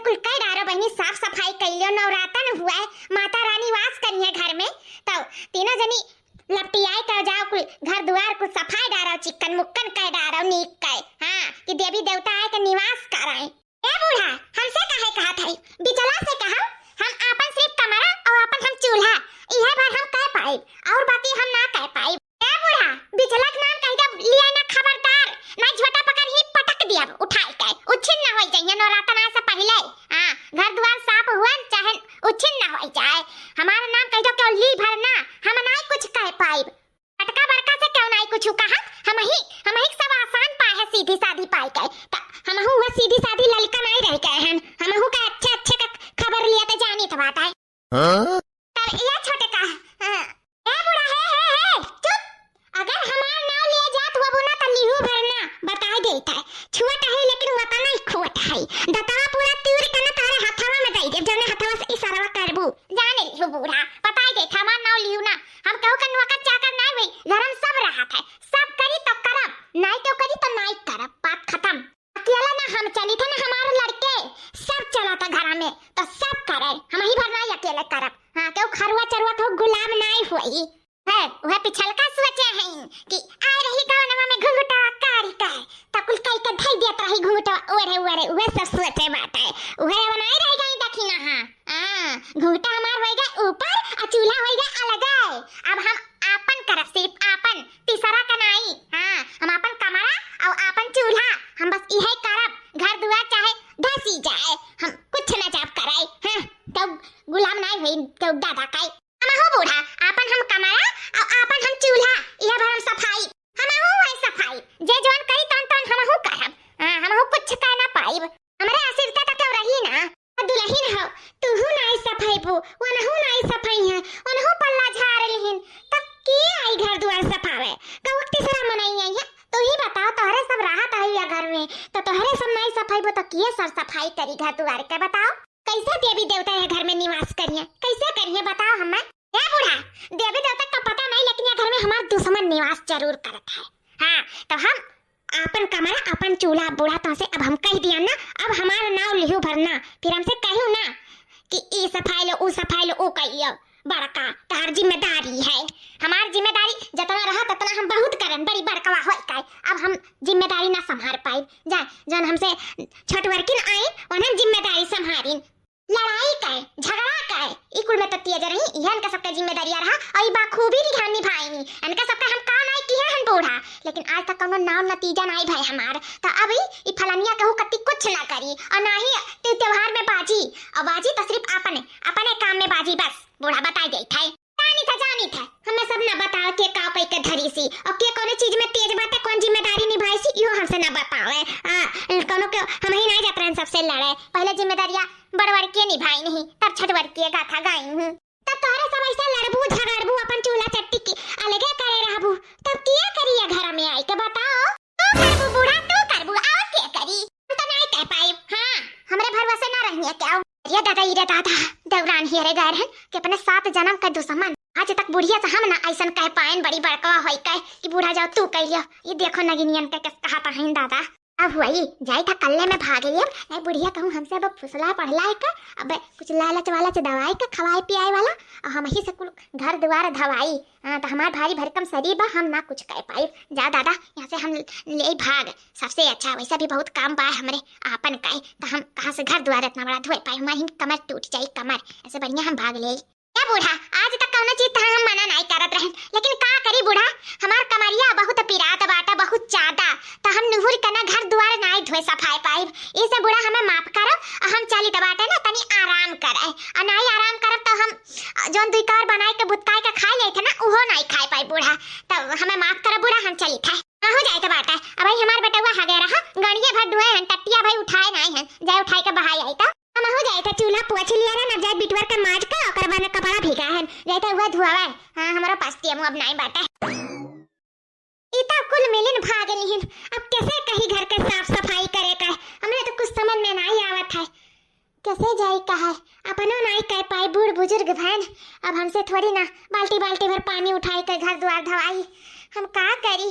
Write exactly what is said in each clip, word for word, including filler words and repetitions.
कुल कइ डारो बहिनी, साफ सफाई कइ लियो, नवरातन हुआ है, माता रानी वास करिहैं घर में, तउ तीनों जनी लपटियाई कर जाओ, कुल घर दुआर कुल सफाई डारो, चिक्कन मुक्कन कइ डारो, नीक कइ, हाँ, कि देवी देवता आए के निवास करैं। ए बूढ़ा, हमसे काहे कहत है? बिचला से कहो, हम आपन सिर्फ कमरा अउर आपन हम चूल्हा, इहे भर हम कइ पाइब, अउर बाकी हम ना कइ पाइब। ए बूढ़ा, बिचला के नाम कहि दे लिया ना, खबरदार, ना झोटा पकड़ ही पटक दिया उठाई के, उच्छिन्न होइ जइहैं नवरातन आए से पहिले। हाँ, घर दुआर साफ हुअन चाहे उच्छिन्न होइ जाए, हमार नाम कहि दो केहू ली भर ना, हम नाहीं कुछ कइ पाइब। बड़का बड़का से केहू नाहीं कुछ कहत, हमही, हमही के सब आसान पाए है सीधी साधी पाई के, त हमहू वह सीधी साधी ललका नाहीं रहि गए हन, हमहू का अच्छे अच्छे का खबर लिया त जानित बात है। हाँ? तब ये छोटे का, हाँ। ए बूढ़ा, हे, हे, हे, चुप! अगर हमार नाव लिए जात हुआ बुना त लिहू भर ना, बताइ देइत है। छुअत है लेकिन वतन ही खोट है। दतवा पूरा तीर के ना तारे हथवा में दइ देब, जौने हथवा से इशारा करबू। जाने लिहू बूढ़ा, बताइ देइत है, हमार नाव लिहू ना। हम केहू के नौकर चाकर नाहीं हुई, घर में सब रहत है। सब करी तो करब, नाहीं तो करी तो नाहीं करब, बात खतम। अकेला ना हम चली थे ना हमारे लड़के, सब चला था घर में, तो सब करे, हमही भर नाहीं अकेले करब। हाँ, केहू खरुआ चरुआ, केहू गुलाम नाहीं हुई। है, उहे पिछलका सोचे हैं कि आए रही गवनवा में घुंघटवा कारी का, त कुल कई के धई देत रही घुंघटवा ओढ़े ओढ़े, उहे सब सोचे बाटे। उहे अब नाहीं रहि गई दखिना, हाँ। हाँ, घुंघटा हमार होइ गए ऊपर अउर चूल्हा होइ गए अलगे। अब हम आपन करब, सिर्फ आपन, तीसरा का नाहीं। हाँ, हम आपन कमरा अउर आपन चूल्हा, हम बस इहे करब। घर दुआर चाहे धसी जाए, हम कुछ ना जाब कराई। हाँ, केहू गुलाम नाहीं हुई, केहू दादा काई। हमहू बूढ़ा, आपन हम कमरा अउर आपन हम चूल्हा, इहे भर हम सफाई। हमहू है सफाई, जे जौन करी तौन तौन हमहू करब। हाँ, हमहू कुछ कह ना पाइब। हमरे आश्रित त केहू रही ना। दुलहिन हो, तुहू नाई सफाइबू, वनहू नाई सफाई है, वनहू पल्ला झार लिहिन, त के आई घर दुआर सफावे? कउक तीसरा मनई आई है, तू ही बताओ, तोहरे सब रहत है या घर में, त तोहरे सब नाई सफाइबू त के सर सफाई करी घर दुआर के, बताओ? कैसे देवी देवता यह घर में निवास करिए, कैसे करिए बताओ हमें? ए बूढ़ा, देवी देवता का पता नहीं, लेकिन यह घर में हमार दुश्मन निवास जरूर करत है। हाँ, तो हम आपन कमरा, आपन चूल्हा, बूढ़ा, तो से अब हम कह दिया ना, अब हमार नाव लिहू भर ना, फिर हमसे कहू ना कि ई सफाई लो, ऊ सफाई लो, ऊ कहियो बड़का तहार जिम्मेदारी है। हमार जिम्मेदारी जतना रहा ततना हम बहुत करन, बड़ी बड़कवा होई का। अब हम जिम्मेदारी ना संभार पाई। जा, जौन हमसे छोटवरकिन आई, उन्हन जिम्मेदारी संभारिन। लड़ाई का, झगड़ा का, ई कुल में तो तेज रही, इहन का सबका जिम्मेदारिया रहा, और ई बाखूबी निभा-, निभाइनी। इनका सबका हम का नाई किहे हन बूढ़ा, लेकिन आज तक कौनो नाव नतीजा नाई भय हमार। तो अब ई, ई फलनिया कहू कत्ती कुछ ना करी, और ना ही त्य-, त्योहार में बाजी, और बाजी तो सिर्फ अपने, अपने काम में बाजी बस। बूढ़ा बताई देत है। जानी था, जानी था, हमें सब ना बताओ के का कई के धरी सी, और के कौने चीज में तेज बाटे, कौन जिम्मेदारी निभाई सी, इहो हमसे ना बतावे। आ, कौनो के हम ही ना जात रहन सबसे लड़े, पहले जिम्मेदारिया बड़वरकिए निभाई नहीं, तब छोटवरकिए गाथा गाई हूँ। तब तोहरे सब ऐसे लड़बू झगड़बू, अपन चूल्हा चट्टी की अलगे करे रहबू, तब किया करी ये घर में आई के बताओ? तू करबू बूढ़ा, तू करबू, और के करी? हम तो नहीं कह पाई। हाँ, हमरे भरोसे ना रहिए क्या? ये दादा, ये दादा, दौरान ही रे गए रहन कि अपने सात जन्म का दुश्मन। आज तक बुढ़िया से हम ना ऐसन कह पाएन, बड़ी बड़का होई कह कि बूढ़ा जाओ तू कह लियो। ये देखो नगिनियन के किस कहा था हैं दादा। अब वही जाई था कल्ले में भाग लिया, नहीं बुढ़िया कहूँ हमसे अब फुसला पड़ला है का, अब कुछ लालच वालच दवाई का खवाए पियाए वाला, और हम ही से कुल घर दुआर धवाई। हाँ, तो हमार भारी भरकम शरीर बा, हम ना कुछ कह पाई। जा दादा, यहाँ से हम ले भाग, सबसे अच्छा, वैसा भी बहुत काम बा हमरे आपन का, तो हम कहाँ से घर दुआर इतना बड़ा धोए पाई, हमारी कमर टूट जाई, कमर, ऐसे बढ़िया हम भाग ले। ए बूढ़ा, आज तक कौनो चीज तहाँ हम मना नाई करत रहन, लेकिन का करी बूढ़ा, हमार कमरिया बहुत पिरात बाटा, बहुत ज्यादा, त हम नुहुर के ना घर दुआर नाई धोए सफाए पाइब। इसे बूढ़ा हमें माफ करो, आ हम चलित बाटे ना तनी आराम करे, आ नाई आराम करब त हम, आ, जौन दुई कवर बनाए के बुतकाए के खाए लेते ना, उहो नाई खाए पाई बूढ़ा, त हमें माफ करो बूढ़ा, हम चलित है। कहूँ जाए त बाटे, अब भाई हमार बेटवा हगे रहा, गड़िए भर ढुए हन, टट्टिया भाई उठाए नाई हन, जाए उठाए के बहाई आई त। हमहू जाइत है, चूल्हा पोछ लिया रहन, अब जाइत बिटुअर के माज के, ओकर बाद में कपड़ा भीगा हन, जाइत है उहे धुआवे। हाँ, हमारा पास टेम अब नाई बाटे। ई त कुल मिलिन भाग लिहिन, अब कैसे कही घर के साफ सफाई करे का, हमरे तो कुछ समझ में नाई आवत है, कैसे जाई कहे, अपनो नाई कह पाई, बूढ़ बुजुर्ग भैन, अब हमसे थोड़ी ना बाल्टी बाल्टी भर पानी उठाई के घर दुआर धवाई, हम का करी?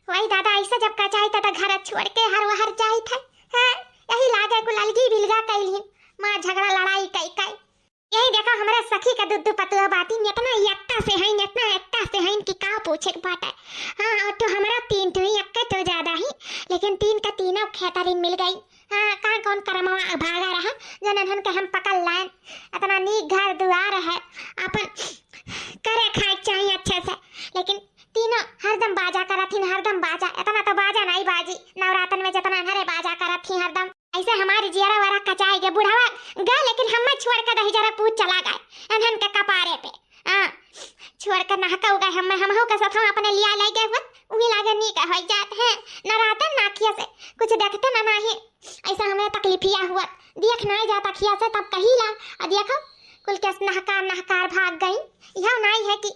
वही दादा, ऐसा जब का चाही त घर छोड़ के हर वहर जाइत है। हाँ, यही लागे कुल अलगी बिलगा कइलिन, मार झगड़ा लड़ाई कई कई। यही देखा, हमरा सखी का दू दू पतोह बाटिन, एतना एकता से हइन, एतना एकता से हइन कि का पूछे के बाटे। हाँ, और तो हमरा तीन ठो ही, एक्के तो ज्यादा ही, लेकिन तीन का तीनों खेतरिन मिल गई। हाँ, कहाँ कौन करमवा भागा रहा, जौन इन्हन के हम पकड़ लाएन। इतना नीक घर दुआर है, अपन करे खाए के चाहिए अच्छे से, लेकिन तीनों हरदम बाजा करत हिन, हरदम बाजा। इतना तो बाजा नहीं बाजी नवरातन में, जितना इन्हरे बाजा करत ही हरदम। ऐसे हमारी जियरा वरा कचाई गए, बुढ़ावा गए, लेकिन हमें छोड़ के दही जरा पूत चला गए, इन्हन के कपारे पे। हाँ, छोड़ के नहका गए हमें, हमहू के साथ अपने लिया ले गए हुआ, उही लागे नीक हो जात है। नवरातन ना अखिया से कुछ देखते ना, नाही ऐसा हमें तकलीफिया हुआ, देख नहीं जाता अखिया से, तब कही ला, आ देखो, कुल के नहकार नहकार भाग गई। यह नहीं है कि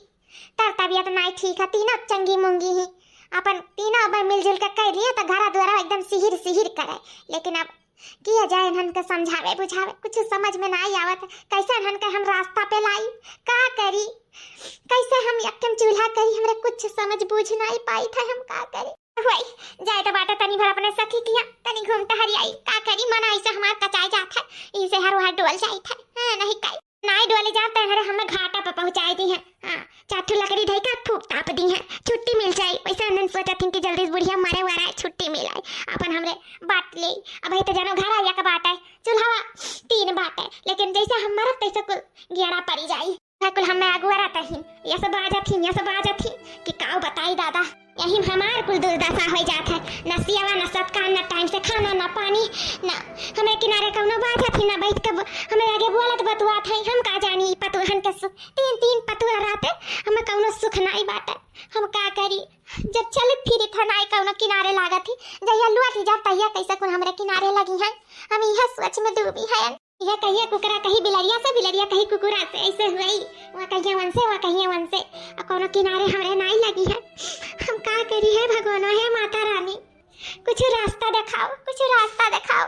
तर तबियत नहीं ठीक है, तीनों चंगी मुंगी ही, अपन तीनों अब मिलजुल के कर लिए तो घर द्वारा एकदम सिहिर सिहिर करे। लेकिन अब किया जाए, इन्हन के समझावे बुझावे, कुछ समझ में नहीं आवत है, कैसे इन्हन के हम रास्ता पे लाई, का करी, कैसे हम यक्कम चूल्हा करी, हमरे कुछ समझ बूझ नहीं पाई था, हम का करी। वही जाए तो बाटे तनी भर अपने सखी किया, तनी घूम टहर आई, का करी, मन ऐसे हमार कचाए जात है, इसे हर वहर डोल जाइत है। हाँ, नहीं काई, नाई डोले जात तो हरे हमें घाटा पे पहुँचाए दी है। हाँ, चार ठो लकड़ी धई के फूक ताप दी है, छुट्टी मिल जाई। वैसे अनन सोचत हिन कि जल्दी से बुढ़िया मरे वाला है, छुट्टी मिल आई, अपन हमरे बांट ले। अब ही तो जानो घर आया के बाटे, चूल्हा तीन बाटे, लेकिन जैसे हम मरत तैसे कुल गेड़ा पड़ी जाई। है कुल हमें अगुआरा तहिन, ये सब बाजत हिन, ये सब बाजत हिन कि काऊ बताई दादा। यही में हमार कुल दुर्दशा हो जात है, न सियावा, न सतकान, न टाइम से खाना, न पानी, न हमरे किनारे कौनो बाजत ही, न बैठ के ब-, हमरे आगे बोलत बतुआत है। हम का जानी ई पतुहन के सुख, तीन तीन पतुआ रहते हमें कौनो सुख नाई बाटे। हम का करी, जब चलत फिरत है नाई कौनो किनारे लागत ही, जहिया लुआ की जात तहिया कैसे कुल हमरे किनारे लगी है। हम यह सोच में डूबी है। यह कहिए कुकरा कही बिलरिया से, बिलरिया कही कुकुरा से, ऐसे हुई। वह कहिए वन से, वह कहिए वन से, और कोनो किनारे हमरे नाई लगी है। हम का करी है भगवान, हे माता रानी, कुछ रास्ता दिखाओ, कुछ रास्ता दिखाओ।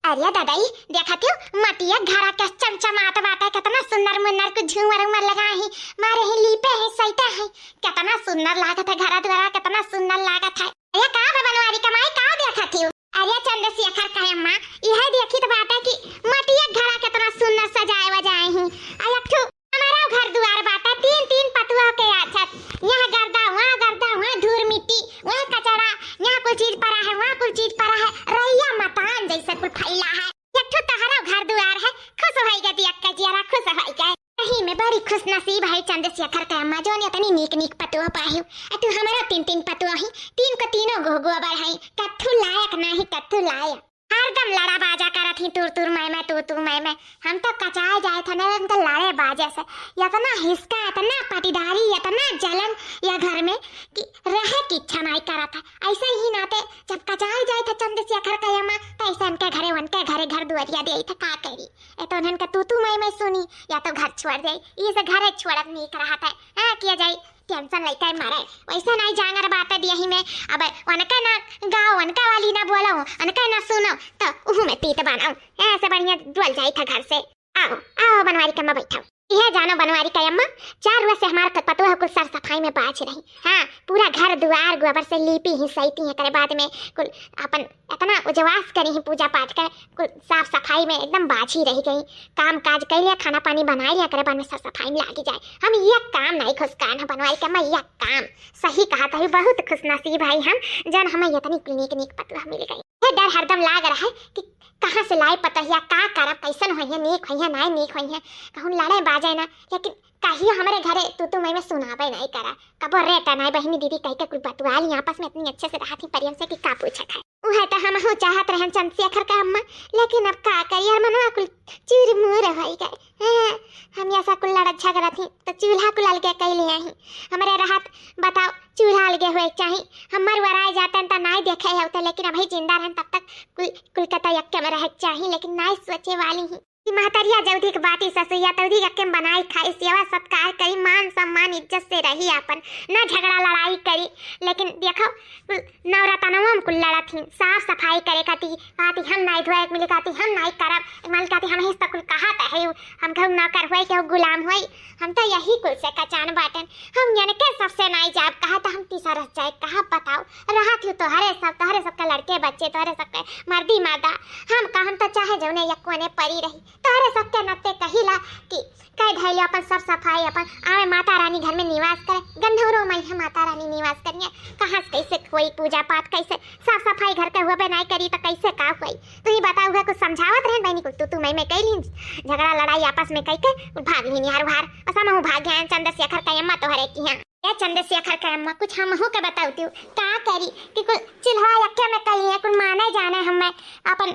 अरे दादाई, देखा थियो मटिया घरा के चमचमात बाटे, कितना सुंदर मुन्नर कुछ झूमर उमर लगा है, मारे ही लीपे है, सैते है, कितना सुंदर लागत है घरा द्वारा, कितना सुंदर लागत है। अरे का बा बनवारी कमाई, का देखा थियो? अरे चंद्रशेखर के अम्मा, इहे देखित बाटे कि मटिया घरा केतना सुंदर सजाए वजाए ही। आ एक ठो हमारा घर दुआर बाटे, तीन तीन पतुआ के आछत, यहाँ गर्दा, वहाँ गर्दा, वहाँ धूर मिट्टी, वहाँ कचरा, यहाँ कुल चीज पड़ा है, वहाँ कुल चीज पड़ा है, रैया मतान जैसे कुल फैला है। एक ठो तहरा घर दुआर है, खुश होई गे दिया के जियरा, खुश होई गे। सही में बड़ी खुश नसीब है चंद्रशेखर के अम्मा, जौन इतनी नीक नीक पतोह पाहिउ। आ तू हमारा तीन तीन पतोह ही, तीन को तीनों गो गोबर है, कत्थू लायक नहीं, कत्थू लायक। हरदम लड़ा बाजा करत ही, तू तू मैं मैं, तू तू मैं मैं। हम तो कचाए जाए थे ना, हम तो लड़े बाजे से। इतना हिसका, इतना पटीदारी, इतना जलन या घर में कि रहे की इच्छा नहीं करत है। ऐसे ही नाते जब कचाए जाए थे चंद्रशेखर के अम्मा, तो ऐसे उनके घरे, उनके घरे घर दुआरिया दे थे, का करी। ए तो उन्हन का तू तू मैं मैं सुनी, या तो घर छोड़ दे, इसे घरे छोड़त नीक रहत है। हाँ, किया जाए, टेंशन लेते मरे। वैसे नहीं जांगर बात है दियही में, अब उनके ना गाओ, उनके वाली ना बोलो, उनके ना सुनो, तो उहू में तीत बनाओ। ऐसे बढ़िया डोल जाई था घर से। आओ, आओ बनवारी के अम्मा बैठाओ। यह जानो बनवारी के अम्मा, चार रोज से हमार पतोह कुल सर सफाई में बाझ रही। हाँ, पूरा घर दुआर गोबर से लीपी ही सैती है, करे बाद में कुल अपन इतना उजवास करी ही पूजा पाठ के, कुल साफ सफाई में एकदम बाझी रह गई। काम काज कैले, खाना पानी बनाए लिया, करे बाद में सर सफाई में लागी जाए। हम ये काम नहीं खुश कान है बनवारी के अम्मा, ये काम सही कहा तही, बहुत खुश नसीब है हम, जन हमें इतनी नीक नीक पतोह मिल गई। ये डर हरदम लाग रहा है कि कहाँ से लाई पतोहिया, का करब, कैसन होइहे, नीक होइहे, नाय नीक होइहे, कहूँ लड़े बाजे ना, लेकिन कहियो हमरे घरे तू तू मैं मैं सुनाबे नहीं करा, कबो रे टनाई बहिनी दीदी कह के कुल बतुआ ली आपस में, इतनी अच्छे से रहत ही प्रेम से कि का पूछत है। उहे तो हमहू चाहत रहन चंद्रशेखर का अम्मा, लेकिन अब का करी यार, मनवा कुल चूर मूर होई गए। हाँ, हम ऐसा कुल लड़त झगड़त ही तो चूल्हा कुल अलगे कई ले आई। हमरे रहत बताओ, चूल्हा अलगे हुए चाही। हमर वराए जातन त नाय देखे होते, लेकिन अभी जिंदा रहन तब तक कुल, कुल कता यक्के में रहे चाही, लेकिन नाय सोचे वाली ही। कि महतरिया जउदी के बाटी ससुइया, तउदी के अक्के में बनाई खाई, सेवा सत्कार करी, मान सम्मान इज्जत से रही आपन, ना झगड़ा लड़ाई करी। लेकिन देखो, कुल नवरतनवा में कुल लड़त ही, साफ सफाई करे खाती, कहती हम नाई धोए, एक मिली कहती हम नाई करब, एक मिली कहती हम ही तो कुल कहत है, हम कहू नौकर होई, केहू गुलाम होई, हम तो यही कुल से कचान बाटन। हम यनके सबसे नाई जाब कहा तो हम तीसरा जाए कहा बताओ, रहत ही तोहरे सब, तोहरे सबके लड़के बच्चे, तोहरे सबके मर्दी मर्दा, हम का, हम तो चाहे जउने यक्कोने परी रही, तोहरे सबके नत्ते कहिला कि कह धैले अपन सब सफाई, अपन आवे माता रानी घर में निवास करे, गंधौरो में है माता रानी निवास करिए, कहाँ से कैसे होई पूजा पाठ, कैसे साफ सफाई घर के हुआ बनाए करी तो कैसे का होई? तू ही बताओ, हुआ कुछ समझावत रहन बहनी, कुछ तू तू मैं मैं कैली, झगड़ा लड़ाई आपस में कह के भाग ली निहार उहार, बस हम भाग गए चंद्रशेखर का अम्मा तोहरे की यहाँ। ए चंद्रशेखर का अम्मा, कुछ हमहू के बताउतिउ, का करी कि कुल चिल्हा यक्के में कही है, कुल माने जाने हमें, अपन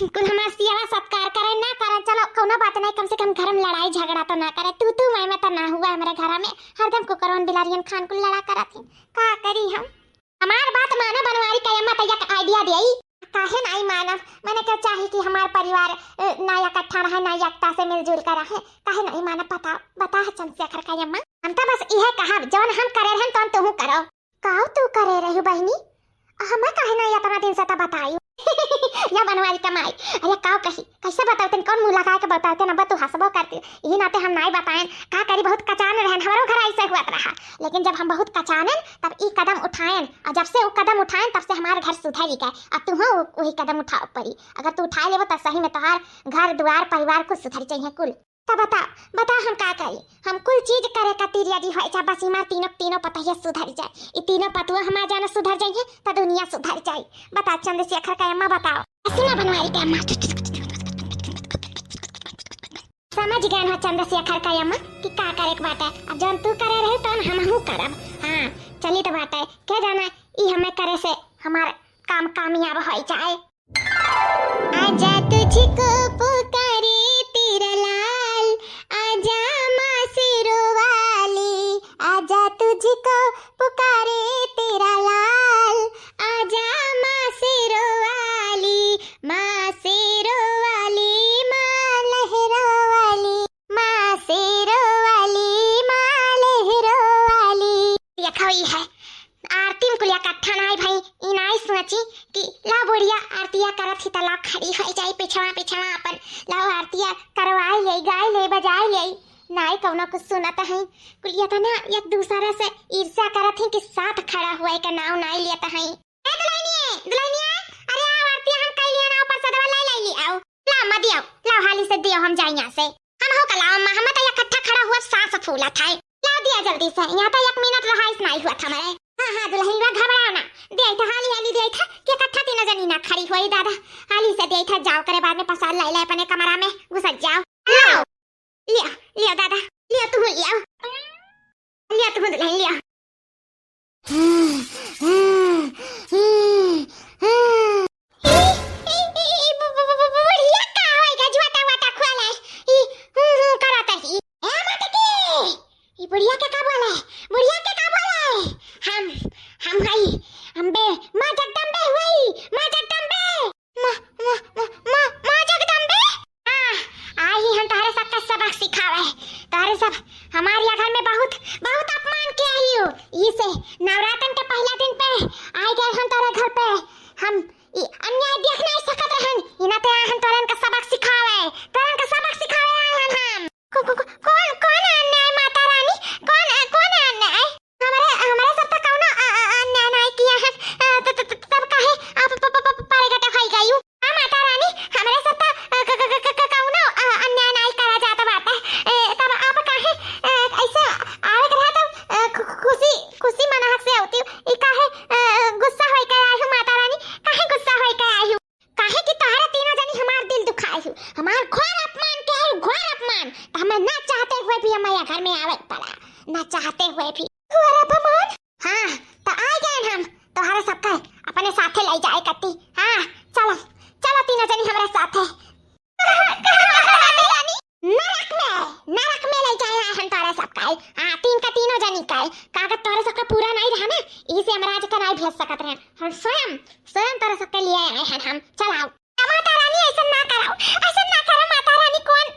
कुल हमार सेवा सत्कार करे ना करे, चलो कौनो बात नहीं, कम से कम घर में लड़ाई झगड़ा तो ना करे, तू तू मैं मैं तो ना हुआ हमरे घर में, हरदम कुकरवन बिलारियन खान कुल लड़ा करत ही, का करी हम? हमार बात मानो बनवारी का अम्मा, तो एक idea देई। काहे नाई मानब? मने का चाही कि हमार परिवार, अ, ना इकट्ठा रहे, ना एकता से मिलजुल कर रहे। काहे नाई मानब? बताओ, बता चंद्रशेखर का अम्मा। हम तो बस इहे कहब, जौन हम करे रहन, तौन तुहू करो। काऊ तू करे रहू बहिनी? हमें काहे नाई इतना दिन से तो बतायू? या बनवारी का माई, अरे काऊ कही, कैसे बताओ तन, कौन मुँह लगाए के बताओ तन, अब तू हंसबो करती। यही नाते हम नाई बताएन, का करी, बहुत कचान रहन, हमरो घर ऐसे हुआ रहा। लेकिन जब हम बहुत कचानन, तब ई कदम उठाएन, और जब से वो कदम उठाएन, तब से हमार घर सुधर गए। और तुहूँ वो-, वही कदम उठाओ पड़ी। अगर तू उठाए लेबो, तो सही में तोहार घर, दुआर, परिवार कुल सुधर जाइए कुल। तो बताओ, बताओ हम का करी? हम कुल चीज करे खातिर ready होए जा, बस इमार तीनों, तीनों पतहिया सुधर जाए। ई तीनों पतुआ हमार जाना सुधर जाइए, तो दुनिया सुधर जाए। बताओ चंद्रशेखर का अम्मा, बताओ। सुना बनवारी का अम्मा। समझ गए हो चंद्रशेखर का अम्मा कि का करे के बाटे। अब जौन तू करे रहे तौन हमहू करब। हाँ, चली तो बाटे, के जाना ई हमें करे से हमार काम कामयाब हो जाए। आजा तुझको पुकारे तेरा लाल, आजा माँ शेरों वाली, आजा तुझको पुकारे तेरा लाल, आजा माँ शेरों वाली, माँ शेरों वाली, माँ लहरों वाली, माँ शेरों वाली, माँ लहरों वाली। देखो ई है, आरती में कुल इकट्ठा नाई भई, ई नाई सोची कि ला बुढ़िया आरतिया करत ही त ला खड़ी हो जाई पिछवा पिछवा अपन, ला आरतिया करवाई ले, गाई ले, बजाई ले। नाई कौनो कुछ सुनत है, कुल इतना एक दूसरे से ईर्ष्या करत है कि साथ खड़ा हुए के नाव नाई लेत है। ए दुल्हनिया, दुल्हनिया, अरे आओ आरतिया हम कई लिया ना, ऊपर से दवा लाई लाई ली आओ। ला अम्मा दियो, ला हाली से दियो, हम जाई यहाँ से। हम हो कला अम्मा, हम तो इकट्ठा खड़ा हुआ सांस फूला था। ला दिया जल्दी से, यहाँ तो एक मिनट रहा इस नाई हुआ था हमारे। हाँ हाँ दुल्हनिया घबराओ ना, दिया था हाली हाली दिया था कि इकट्ठा तीनों जनी ना खड़ी हुई दादा। हाली से दिया था, जाओ करे बाद में पसार लाई लाई अपने कमरा में घुस जाओ। लाओ, लिया, लिया दादा, लिया तू लिया, लिया तू दुल्हन लिया। ई, ई, ई, ई, बु-, बु-, बु-, बु-, बुढ़िया का होई गा, जुआटा वाटा खोले। ई, हूँ, हूँ, करत ही। ए मटकी, ई बुढ़िया के का बोले? बुढ़िया के का बोले? हम, हम हई, अम्बे, माँ जगदम्बे हुई, माँ जगदम्बे। माँ, माँ, माँ, माँ, माँ जगदम्बे। हाँ, आई ही हम तोहरे सबके सबक सिखावे। तोहरे सब हमारे यहाँ घर में बहुत, बहुत अपमान के आई हो। ई से नवरातन के पहला दिन पे आई गए हम तोहरे घर पे। हम ई अन्याय देख नहीं सकत रहन। इना ते हम तोरन का सबक सिखावे, तोरन का सबक सिखावे आए हन हम। को-, को-, को-, कौन, कौन अन्याय माता रानी? कौन, कौन अन्याय? हमरे, हमरे सब तो कौनो अ-, अ-, अन्याय नहीं किया है। अ, त-, त-, त-, तब काहे आप प-, प-, प-, परगट होई गयू? हाँ माता रानी, हमरे सब तो, अ, क-, क-, क-, क-, कौनो, अ, अन्याय नहीं करा जात बाटे। ए, तब आप काहे, अ, ऐसे आवे के रहा तब, अ, खु-, खु-, खुशी, खुशी मनाहक से होती। ई काहे, अ, गुस्सा होई के आई हूँ माता रानी? काहे गुस्सा होई के आई हूँ? काहे कि तोहरा तीनों जनी हमार दिल दुखाए हो, हमार घोर अपमान के हो, घोर अपमान। तो हमें ना चाहते हुए भी हमारे घर में आवे के पड़ा, ना चाहते हुए भी। घोर अपमान? हाँ, तो आ गए हम तोहरे सबके अपने साथे ले जाए कती। हाँ, चलो, चलो तीनों जनी हमारे साथे। नरक में, नरक में ले जाए हम तोहरे सबके। हाँ, तीन का तीनों जनी के। कागज तोहरे सबका पूरा नहीं रहा ना, इसे हम राज का नहीं भेज सकत रहे। हम स्वयं, स्वयं तोहरे सबके लिए आए हैं हम। चल आओ। माता रानी, ऐसा ना करो, ऐसा ना करो माता रानी। कौन,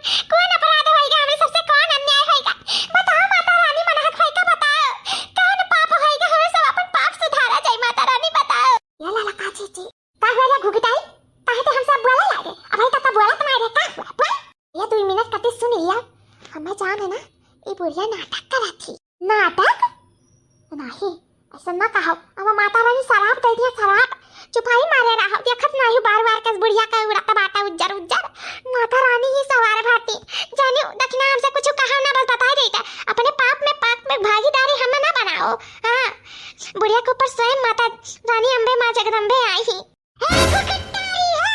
बुढ़िया नाटक करत ही। नाटक? नाही, अइसन ना कहो। अब माता रानी सराप दे दिया, सराप। चुपाई मारे रहो, देखत नाही बार बार कस बुढ़िया का उड़त बाटा उज्जर उज्जर। माता रानी ही सवार बाटी। जानी दखिना हमसे कुछ कहा ना, बस बताई देता। अपने पाप में, पाप में भागीदारी हमें ना बनाओ। हाँ, बुढ़िया के ऊपर स्वयं माता रानी अम्बे माँ जगदम्बे आई ही। हे भुकटारी हे!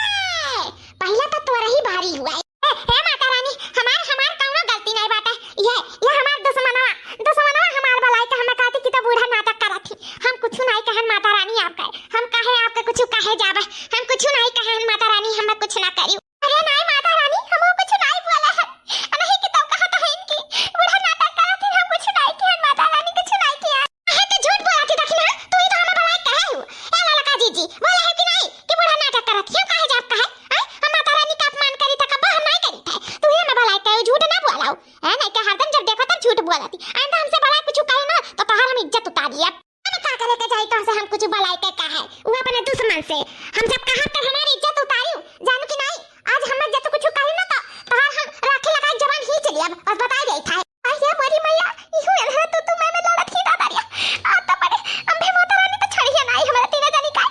पहिला तो तोरा ही भारी हुआ है। हे, हे माता रानी, हमार, हमार कौनो गलती नहीं बाटे। ये, ये हमार दुश्मनवा, दुश्मनवा हमार बलाई के हमें कहती कि तो बूढ़ा नाटक करत ही। हम कुछ नहीं कहन माता रानी आपका। हम कहे आपके कुछ कहे जाबे। हम कुछ नहीं कहन माता रानी, हमें कुछ ना करियो। अरे नहीं माता रानी, हम कुछ नहीं बोले हैं। नहीं कि तो कहत है इनकी, बूढ़ा नाटक करत ही, हम कुछ नहीं किया माता रानी, कुछ नहीं किया। काहे तू झूठ बोलत ही दखिना? तू ही तो हमें भलाई कहे हो। ए ललका जीजी, बोले हो कि नहीं कि बूढ़ा नाटक करत ही? हम काहे जाब कहे? आय, हम माता रानी का अपमान करी था, कब्बो हम नहीं करी था। तू ही हमें भलाई कहे, झूठ ना बोलाओ। ए, नहीं के हरदम जब देखो तब झूठ बोलत ही। आइंदा हमसे भलाई कुछ कहे ना, तो तोहार हम इज्जत उतार लिया। अब का करे के चाही तोहसे हम कुछ भलाई के कहे? वो अपने दुश्मन से। हम जब कहा तो हमारी इज्जत उतारी, जानू कि नहीं? आज हमें जब कुछ कही ना तो तोहार हम राखी लगाई जबान खींच लिया, बस बताई देई था। अरे मोरी मैया, इहू एन्हरा तू तू मैं मैं लड़त ही दादा रे। आ तो बड़े अम्बे माता रानी तो छोड़िए ना आई हमारे तीनों जनी का।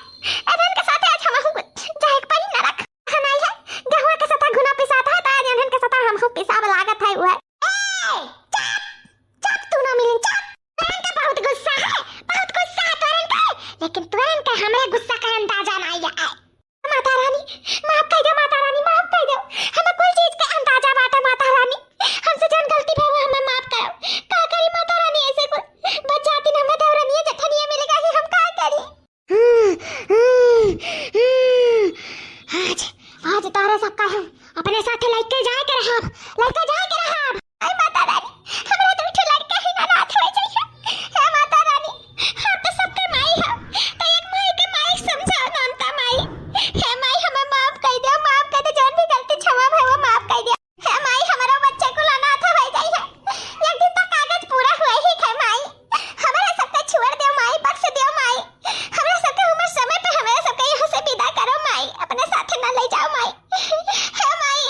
एनहन के साथे आज हम हूँ जाए के पड़ी नरक। हनाई है, गहुआ के साथ घुना पिसात है, तो आज एनहन के साथ हम हूँ पिसाब लागत है हुआ। ए, चुप, चुप तू ना मिलिन, चुप। तोरन का बहुत गुस्सा है, बहुत गुस्सा है तोरन का, लेकिन तोरन का हमरे गुस्सा का अंदाजा ना आया है। माता रानी, माफ कर दो, माता रानी, माफ कर दो। हमें कुल चीज का अंदाजा बाटे, माता रानी। हमसे जौन गलती भई, वो हमें माफ करो। का करी, माता रानी, ऐसे कुल बच जाती न, हमें देवरनिया जेठनिया मिल गई, हम का करी? हम्म, हम्म, हम्म। आज, आज तोहरे सबका हम अपने साथे लइके जाए के रहब, लइके जाए के रहब। आई माता रानी, हमरा दुइ ठो लड़का ही अनाथ होइ जाइहैं। हे माता रानी, हम तो सबके माई हौ, तो एक माई के माई समझाओ ना उनका माई। हे माई, हमें माफ कर दो, माफ कर दो, जौन भी गलती क्षमा भई वो माफ कर दो। हे माई, हमरो बच्चे कुल अनाथ होइ जाइहैं। एक दिन तो कागज पूरा हुए ही है माई, हमरा सबके छोड़ दो माई, बख्श दो माई, हमरा सबके उम्र समय पे हमरा सबके यहाँ से विदा करो माई, अपने साथे ना ले जाओ माई। हे माई,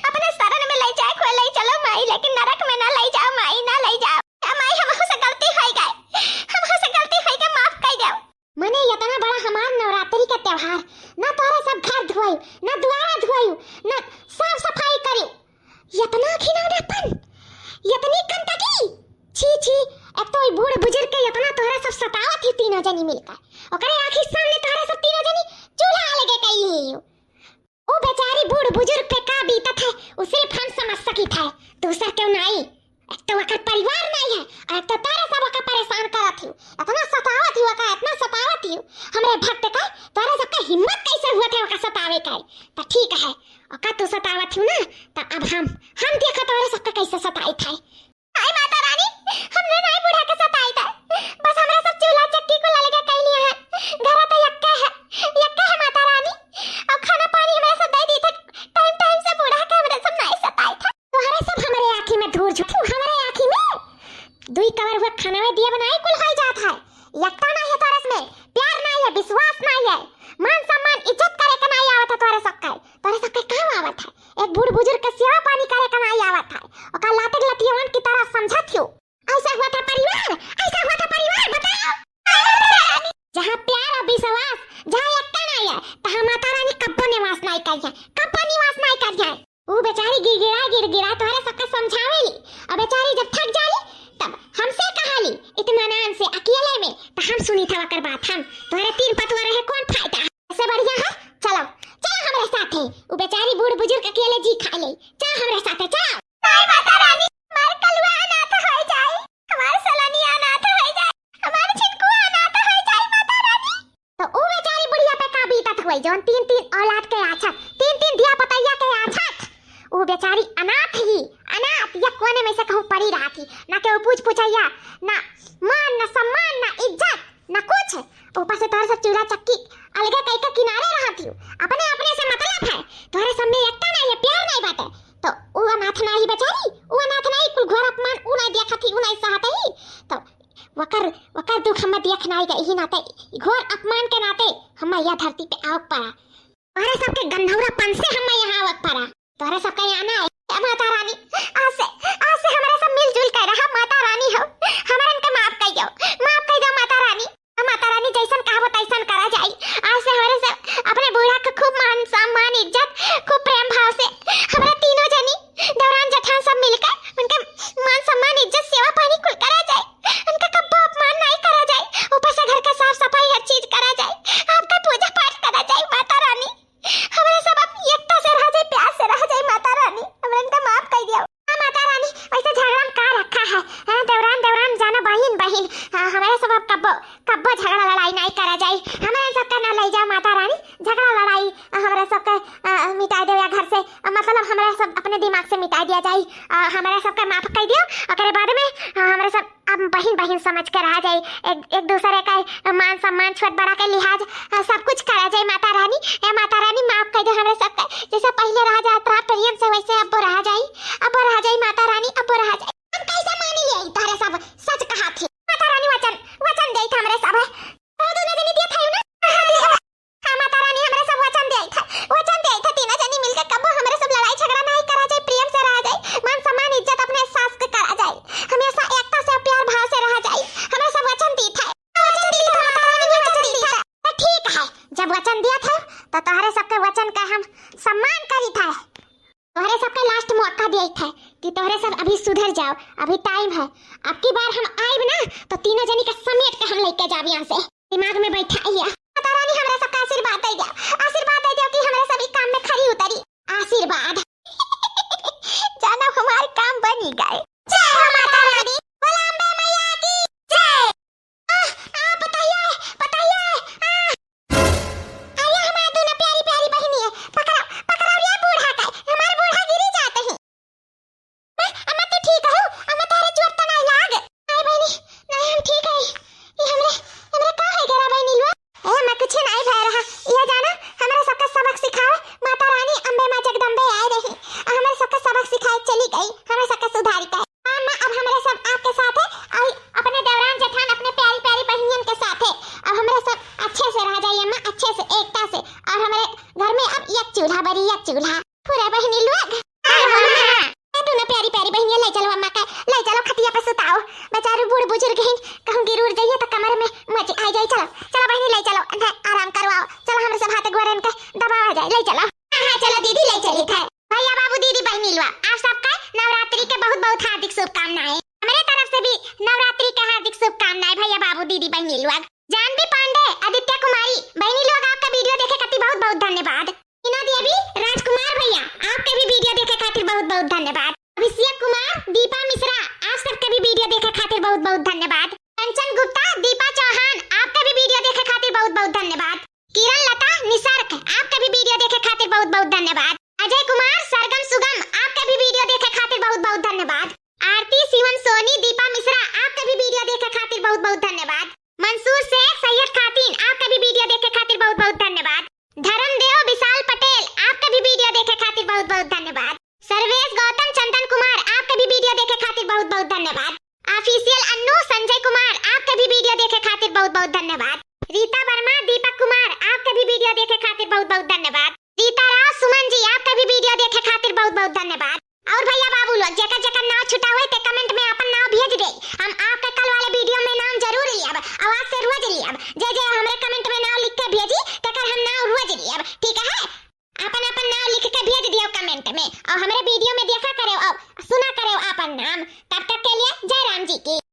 अपने शरण में ले जाए को ले चलो माई, लेकिन नरक में ना ले जाओ माई, ना ले जाओ। ए माई, हमहू से गलती होई गए, हमहू से गलती होई गए, माफ कर दो। मने इतना बड़ा हमार नवरात्रि का त्योहार, ना तोहरे सब घर धोई, ना दुआरा धोई, ना साफ सफाई करी, इतना घिनौनापन, इतनी गंदगी, छी छी। एक तो ई बूढ़ बुजुर्ग के इतना तोहरे सब सतावत ही तीनों जनी मिलकर, ओकरे आँखी सामने तोहरे सब तीनों जनी चूल्हा अलगे कैली। ऊ बेचारी बूढ़ बुजुर्ग पे का बीतत है, ऊ सिर्फ हम समझ सकित है, दूसर केहू नाई। एक तो ओकर परिवार नाई है, और एक तो तोहरे सब ओकर परेशान करत हियो, इतना सतावत हियो ओका, इतना सतावत हियो। हमरे भक्त का, तोहरे सबका हिम्मत कैसे हुआ थे ओका सतावे का? तो ठीक है, ओका तू सतावत हियो ना, तो अब हम, हम देखा तोहरे सबका कैसे सताई थे। हाय माता रानी, हमने नाई बूढ़ा के सताई था, बस हमरा सब चूल्हा चक्की को अलगे कर लिया है। घर तो यक्का है, यक्का है माता रानी। अब खाना पानी हमरा सब दे दी था, टाइम टाइम से बूढ़ा के हमरा सब नाई सताई था। तोहरे सब हमरे आँखी में धूर झोंकू, हमरे आँखी में। दुई कवर हुआ खाना में दिया बनाए कुल होई जात है। यक्का नाई है तोहरे में, प्यार नाई है, विश्वास नाई है, मान सम्मान इज्जत करे के नाई आवत है तोहरे सबके। तोहरे सबके काम आवत है, एक बूढ़ बुजुर्ग के सेवा पानी करे के नाई आवत है, ओका लाते लतियवन की तरह समझत हियो। ऐसा हुआ था परिवार, ऐसा हुआ था परिवार, बताओ। जहाँ प्यार और विश्वास, जहाँ एकता नाई है, तहाँ माता रानी कब्बो निवास नाई करिहैं, कब्बो निवास नाई करिहैं। ऊ बेचारी गिड़गिड़ा गिड़गिड़ा तोहरे सबके समझावेली, और बेचारी जब थक जाली, तब हमसे कहाली, इत्मीनान से अकेले में, तो हम सुनी था ओकर बात। हम तोहरे तीन पतवा रहे, कौन फायदा? ऐसे बढ़िया है, चलो, चलो हमरे साथे। ऊ बेचारी बूढ़ बुजुर्ग अकेले जी खा ले, चलो हमरे साथे, चलो। नाई माता रानी, हमार कलुआ अनाथ होइ जाई, हमार सलनिया अनाथ होइ जाई, हमार छिनकुआ अनाथ होइ जाई माता रानी। तो ऊ बेचारी बुढ़िया पे का बीतत हुई, जौन तीन तीन औलाद के आछत, तीन तीन धिया पतैया के आछत, ऊ बेचारी अनाथ ही, अनाथ, या कोने में से कहूँ पड़ी रहत ही, ना केहू पूछ पूछैया, ना मान, ना सम्मान, ना इज्जत, ना कुछ। ऊपर से तोहरे सब चूल्हा चक्की अलगे कई के किनारे रहत हियो, अपने अपने से मतलब है, तोहरे सब में एकता नाई है, प्यार नाई बाटे। तो ऊ अनाथ नाई बेचारी, ऊ अनाथ नाई, कुल घोर अपमान ऊ नाई देखत ही, ऊ नाई सहत ही। तो वकर, वकर दुख हमें देख नाई गई ही नाते, घोर अपमान के नाते हमें यह धरती पे आवक पड़ा। तोहरे सबके गंधौरापन से हमें यहाँ आवक पड़ा। तोहरे सबके यहाँ ना आए। हे माता रानी, आज से, आज से हमारे सब मिटाइ देउ या घर से, मतलब हमरा सब अपने दिमाग से मिटाइ दिया जाई। अ, हमरा सबका माफ कइ दियो, ओकरे बाद में, अ, हमरा सब अब बहिन बहिन समझ के रहा जाई, एक, एक दूसरे का मान सम्मान छोट बड़ा के लिहाज, अ, सब कुछ करा जाई। माता रानी, ए माता रानी माफ कइ दे हमरा सबका, जैसे पहिले रहा जात रहा प्रेम से वैसे अब्बो रहा जाई, अब्बो रहा जाई माता रानी, अब्बो रहा जाई। हम कैसे मानी ले तोहरे सब, सच कहा थी माता रानी, वचन, वचन दे हमरे सब। तो दोनों जनी दिया था ना। हाँ, माता रानी, हमरा सब वचन देइत है, वचन देइत है, तीनों जनी मिलके कब्बो हमरा सब लड़ाई झगड़ा नाहीं करा जाई, प्रेम से रहा जाई, मान सम्मान इज्जत अपने सास के करा जाई, हमेशा एकता से प्यार भाव से रहा जाई, हमरा सब वचन दीत है, वचन दीत है, माता रानी, वचन दीत है। तो ठीक है, जब वचन दिया था, तो तोहरे सबके वचन का हम सम्मान करीत है। तोहरे सबके last मौका दिया था कि तोहरे सब अभी सुधर जाओ, अभी time है। अब की बार हम आइब ना, तो तीनों जनी के समेट के हम लेके जाब यहाँ से। दिमाग में बैठा लिया। माता रानी, हमरा सबका आशीर्वाद दे दिया, आशीर्वाद दे दिया कि हमरा सब ई काम में खरी उतरी। आशीर्वाद। जाना हमार काम बनी गए। जय हो माता रानी, बोला अम्बे मैया की जय। आ, आ, बताइए, बताइए, आ। अरे हमार दोनों प्यारी प्यारी बहिनी है, पकड़ा, पकड़ा रे बूढ़ा का, हमार बूढ़ा गिरी जात ही। अम्मा, अम्मा, तू ठीक हो? अम्मा, तोहरे चोट तो नाहीं लाग? नाहीं बहिनी, नाहीं, हम ठीक है। ये हमरे, हमरे का है गरा बहिनी लुआ? ए अम्मा, कुछ नाहीं भय रहा। ये जाना, हमरा सबका सबक सिखावे माता रानी अम्बे माँ जगदम्बे आए रही। आ हमरा सबका सबक सिखाए चली गई, हमरा सबका सुधारी के। हाँ अम्मा, अब हमरा सब आपके साथ है और अपने देवरान जेठान, अपने प्यारी प्यारी बहिनियन के साथ है। अब हमरा सब अच्छे से रहा जाई अम्मा, अच्छे से, एकता से। और हमरे घर में अब एक चूल्हा बरी, एक चूल्हा। पूरा बहिनी लोग। हाँ, हाँ, हाँ। ए, तू ना प्यारी प्यारी बहिनिया, ले चलो अम्मा का, ले चलो खटिया पे सुताओ। बेचारू बूढ़ बुजुर्ग हैं, कहूँ गिर उड़ जाइए तो कमर में मच आ जाए। चलो, चलो बहिनी, ले चलो, इन्हें आराम करवाओ। चलो, हमरे सब हाथ गोड़ इनके दबावा जाए, ले चलो। हाँ, हाँ, चलो दीदी, ले चली थे। भैया बाबू दीदी बहिनी लोग, आप सबका नवरात्रि के बहुत बहुत हार्दिक शुभकामनाएं। हमरे तरफ से भी नवरात्रि के हार्दिक शुभकामनाएं भैया बाबू दीदी बहिनी लोग। जानवी पांडे, आदित्य कुमारी, बहिनी लोग आपका video देखे खातिर बहुत बहुत धन्यवाद। मीना देवी, राजकुमार भैया, आपके भी video देखे खातिर बहुत बहुत धन्यवाद। अभिषेक कुमार, दीपा मिश्रा, आप सबके भी video देखे खातिर बहुत बहुत धन्यवाद। कंचन गुप्ता, दीपा चौहान, आपके भी video देखे खातिर बहुत बहुत धन्यवाद। किरण लता निसर्ग, आपके भी video देखे खातिर बहुत बहुत धन्यवाद। अजय कुमार, सरगम सुगम, आपके भी video देखे खातिर बहुत बहुत धन्यवाद। आरती शिवम सोनी, दीपा मिश्रा, आपके भी video देखे खातिर बहुत बहुत धन्यवाद। मंसूर शेख, सैयद खातिन, आपके भी video देखे खातिर बहुत बहुत धन्यवाद। धर्मदेव विशाल पटेल, आपके भी video देखे खातिर बहुत बहुत धन्यवाद। सर्वेश गौतम, चंदन कुमार, आपके भी video देखे खातिर बहुत बहुत धन्यवाद। Official अन्नू, संजय कुमार, आपके भी video देखे खातिर बहुत बहुत धन्यवाद। रीता वर्मा, दीपक कुमार, आपके भी video देखे खातिर बहुत बहुत धन्यवाद। रीता राव, सुमन जी, आपके भी video देखे खातिर बहुत बहुत धन्यवाद। और भैया बाबू लोग, जेकर जेकर नाव छुटा होई ते comment में आपन नाव भेज दे, हम आपके कल वाले video में नाम जरूर लियब, आवाज से रोज लियब। जे जे हमरे comment में नाव लिख के भेजी, तेकर हम नाव रोज लियब, ठीक है? आपन आपन नाव लिख के भेज दियो comment में, और हमरे video में देखा करे और सुना करे आपन नाम। तब तक के लिए जय राम जी की।